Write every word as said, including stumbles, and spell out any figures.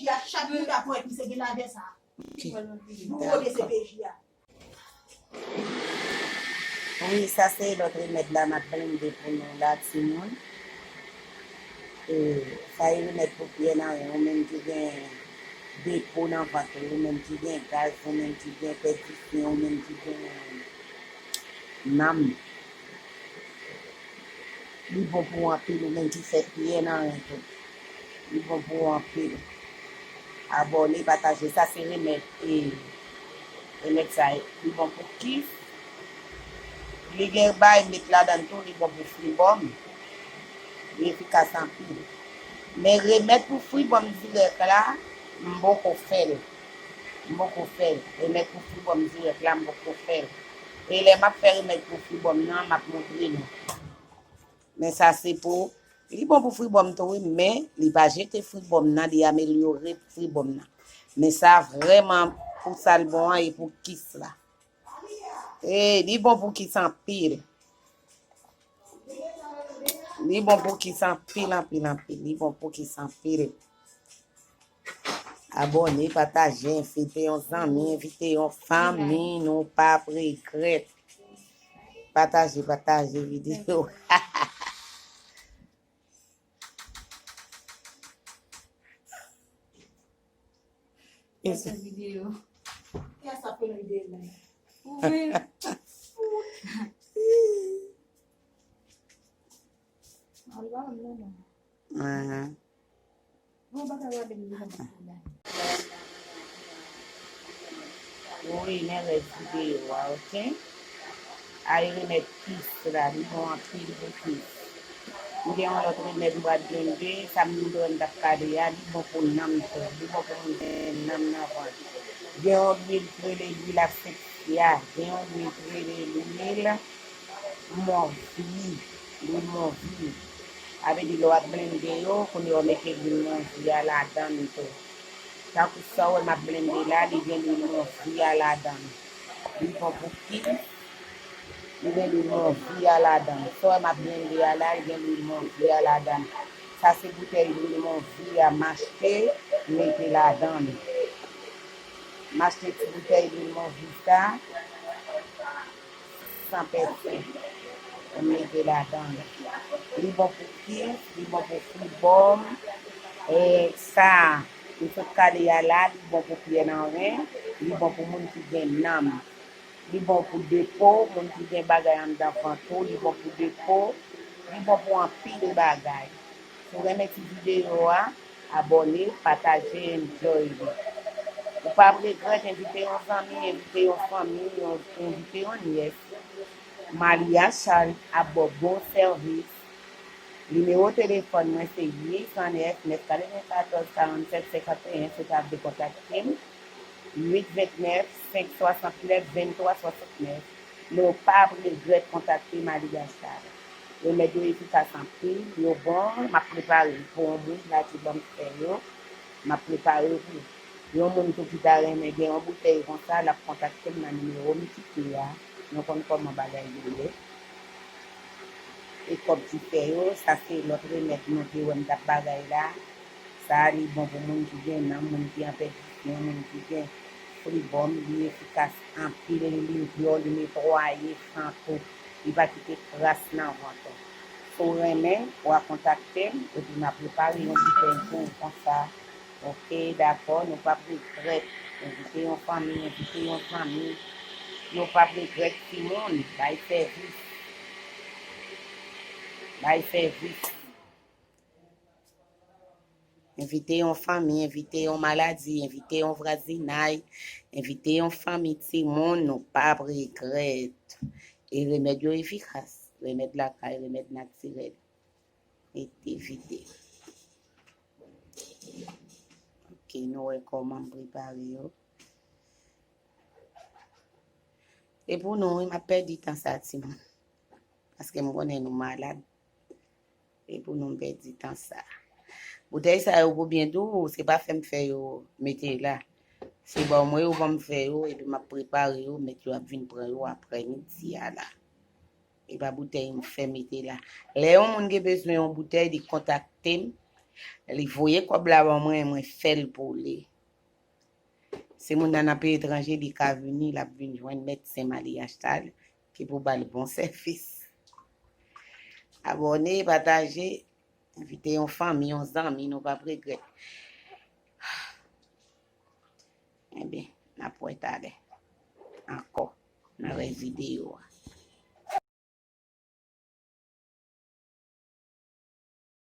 Chak moun ka pran misye gen lavè sa. Wi, sa se lòt remèd la m ap blende pou nou la, timoun. E, sa e remèd pou pyè nan ren, ou menm ki gen depo nan vant ou, ou menm ki gen gaz, ou menm ki gen pèdisyon, ou menm ki gen nanm. Li bon pou anpil, ou menm ki fè pyè nan ren tou. Li bon pou anpil. Abòne, pataje, sa se remèd e remèd sa li bon pou kis. Li gen bay met ladan tou, li bon pou fribòm. Li efikas anpil. Men remèd pou fribòm dirèk la, m poko fè l. M poko fè l. Remèd pou fribòm dirèk la, m poko fè l. E lè m ap fè remèd pou fribòm nan, m ap montre nou. Men sa se pou, li bon pou fribòm tou wi, men li pa jete fribòm nan, li amelyore fribòm nan. Men sa vrèman pou sa l bon an e pou kis la. E li bon pou kis anpil. Li bon pou kis anpil, anpil, anpil. Li bon pou kis anpil. Abòne, pataje, envite yon zanmi, envite yon fanmi, nou p ap regrèt. Pataje, pataje videyo. Pataje videyo. Kè sa fè videyo la. Wi, men rès videyo a, oke? A e remèd kis la, li bon anpil pou kis. M gen yon lòt remèd m pral blende, sa m di m t ap kale a, li bon pou nanm tou, li bon pou moun gen nanm nan vant. Gen yon lwil ki rele lwil aseksi a, gen yon lwil ki rele lwil mòvi, lwil mòvi. Sa vle di lè w ap blende yo, kounye a w mete lwil mòvi a ladan l tou. Tankou sa w wè m ap blende la, li gen lwil mòvi a ladan l. Li bon pou kis, li gen lwil mòvi a ladan l. Sa w wè m ap blende a la, li gen lwil mòvi a ladan l. Sa se boutèy lwil mòvi a m achte, m mete ladan l. M achte ti boutèy lwil mòvi sa, san pèsè. Pou m mete ladan l. Li bon pou kis, li bon pou fribòm. E sa, m sot kale a la, li bon pou pyè nan ren, li bon pou moun ki gen nanm. Li bon pou depo, moun ki gen bagay anndan vant ou, li bon pou depo, li bon pou anpil bagay. Si w renmen ti videyo a, abòne, pataje, enjoy li. Ou p ap regrèt, envite yon zanmi, envite yon fanmi, yon, envite yon nyès. Malia Charles ap ba w bon sèvis. Nimewo telefòn mwen se uit san nèf, nèf katrevenkatòz, karannsèt, senkanteyen, si w ta vle kontakte m. Uit vennèf, senk swasantnèf, venntwa swasantnèf. Men w p ap regrèt kontakte Malia Charles. Remèd yo efikas anpil, yo bon, m ap prepare pou yon moun la ki ban m fè yo. M ap prepare pou yon moun tou ki ta renmen gen yon boutèy konsa, l ap kontakte m nan nimewo m kite a. Nou konn kòman bagay yo ye. E kòb ki fè yo, sa se lòt remèd nou te wè m t ap bagay la. Sa a li bon pou moun ki gen nanm, moun ki an pèdisyon, moun ki gen fribòm, li efikas anpil, li livyò, li netwaye san tou, li pa kite kras nan vant ou. Si w renmen, w a kontakte m, epi m a prepare yon boutèy pou ou konsa. Oke, dakò, nou p ap regrèt. Envite yon fanmi, envite yon zanmi. Yo p ap regrèt timoun, bay sèvis. Bay sèvis. Envite yon fanmi, envite yon maladi, envite yon vwazinay, envite yon fanmi timoun, nou p ap regrèt. E remèd yo efikas. Remèd lakay, remèd natirèl. Mete vide. Oke, nou wè kòman m prepare yo. E pou nou, wi, m ap pèdi tan sa, timoun. Paske m konnen nou malad. E pou nou, m pèdi tan sa. Boutèy sa yo gou byen dou, se pa fè m fè yo mete la. Se ba w mwen yo ban m fè yo, epi m ap prepare yo, mèt yo ap vin pran yo aprè midi a la. E pa boutèy m fè mete la. Lè yon moun gen bezwen yon boutèy, li kontakte m. Li voye kòb la ban mwen, mwen fè l pou li. Si moun nan nan peyi etranje, li ka vini, l ap vin jwenn medsen maryaj sa ki pou ba l bon sèvis. Abòne, pataje, envite yon fanmi, yon zanmi, nou p ap regrèt. Enben, n ap wè talè ankò nan rès videyo a.